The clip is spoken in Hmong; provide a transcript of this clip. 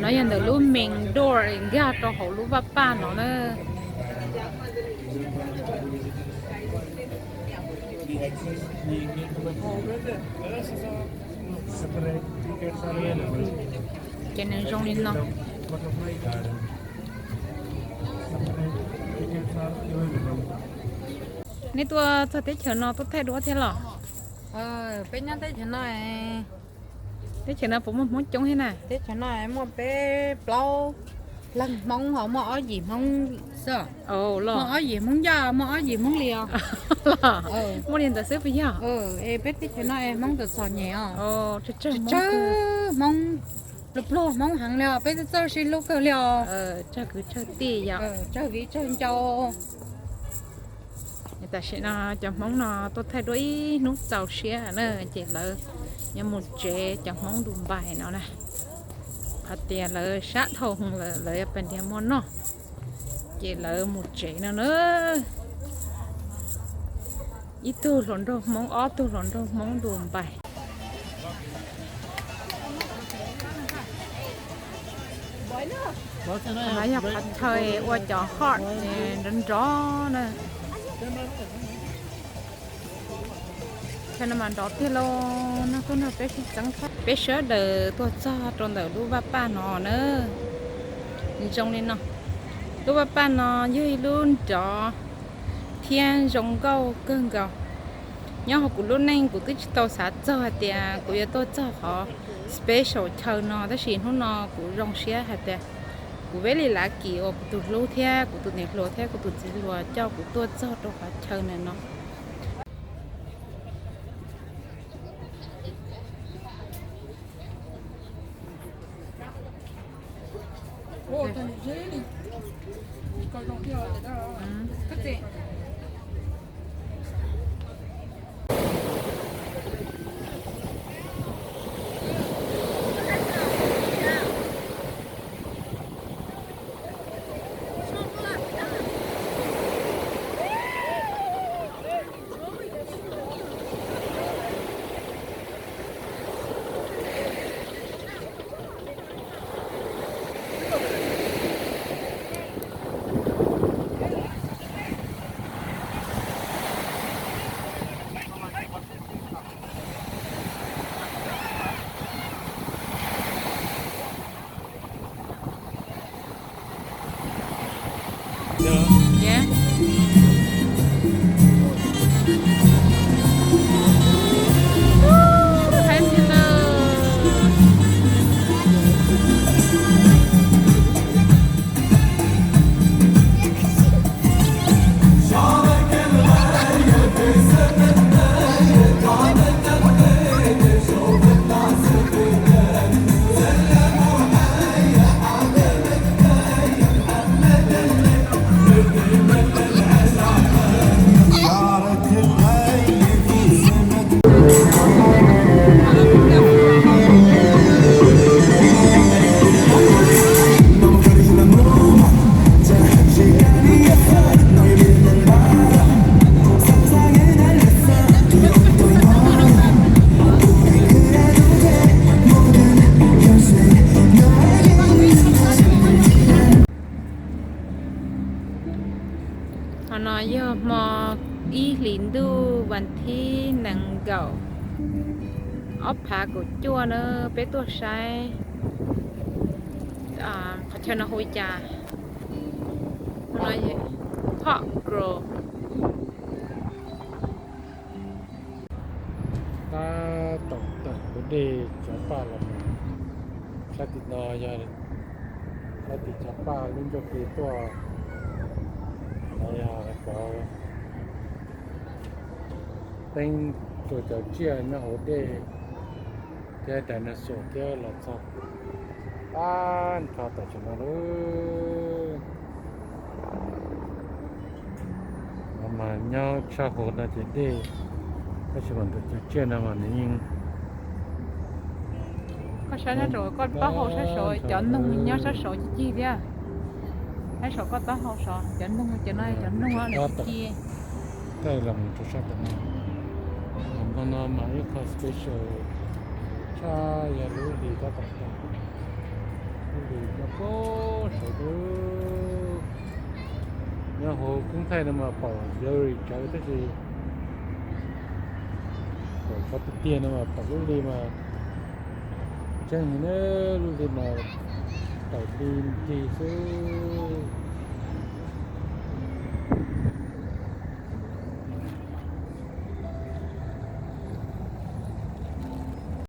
No yog ntawm lub main door nkag rau hauv lub vaj paj no na. Ces nws zoo li no. Nej tuaj txog teb chaws no tuaj thaij duab thiab los? Peb nyob teb chaws no. Teb chaws no puas muaj Hmoob coob thiab na? Teb chaws no muaj peb plaub leeg Hmoob, ho muaj ob yim Hmoob xwb. Muaj ob yim Hmoob Yaj, muaj ob yim Hmoob Lios. Muaj li ntawd xwb puas yog? Es peb teb chaws no es Hmoob txom txom nyem os. Tsawg Hmoob, pluag pluag Hmoob heev li os, peb txawj sib hlub kawg li os. Tsawg kwv tsawg tij yom. Tsawg viv tsawg ncaus. Tam sim no cov Hmoob no tuaj thaij duab ib hnub txaus siab na, ces lawv yuav mus tsev, cov Hmoob Dubai no na. Hais tias lawv sab dhau hwv lawm, lawv yuav pais nrhiav mov noj, ces lawv mus tsev no na. Ib tug hluas nraug Hmoob, ob tug hluas nraug Hmoob Dubai. No yog qhov chaw ua cov heart nrov nrov na. Chaw no mas nrov tiag lauj, no tuaj nrog peb sib txeeb. Peb sawv daws tuaj txog rau ntawm lub vaj paj no na. Zoo li no, lub vaj paj no yog ib lub nrov thiab zoo nkauj kawg nkaus. Nyob hauv kuv lub neej kuv twb tsis tau xav txog hais tias kuv yuav tuaj txog qhov special chaw no, tab sis hnub no kuv zoo siab hais tias kuv very lucky uas kuv tus hlub thiab kuv tus niam hluas thiab kuv tus txiv hluas coj kuv tuaj txog rau qhov chaw ntawm no. Qhov no yog hmo ib hlis ntuj vas thib nees nkaum, ob phav kaum cuaj na, peb tuaj saib qhov chaw no hu li cas. Pom Gro. Tab tom tawm ua dej cov paj los mus, sab tim no yog sab tim cov paj lub ncauj ke tuaj, no yog cov teeb rau cov tsiaj nyob hauv dej thiab dinosaur thiab los txog tag nrho tam sim no lauj. No mas nyob tshaj hauv no ces dej, tab sis mas ntawm cov tsiaj no mas nws yeej, koj saib sab saum koj taub hau sab saud cov noog nyob sab saud cig cig thiab. Sab saum koj taub hau saud cov noog, cov no cov noog li ci. Tej los mus rau sab tom no, hmo no mas ib qho special tshaj yog lub hlis tab tom tawm, lub hli Saum, nyob hauv koob thaij no mas pom blurry tsawv tab sis pom tsov tiag tiag no mas pom lub hli mas tseeb heev na, lub hli mas tawm hli nrig xwb.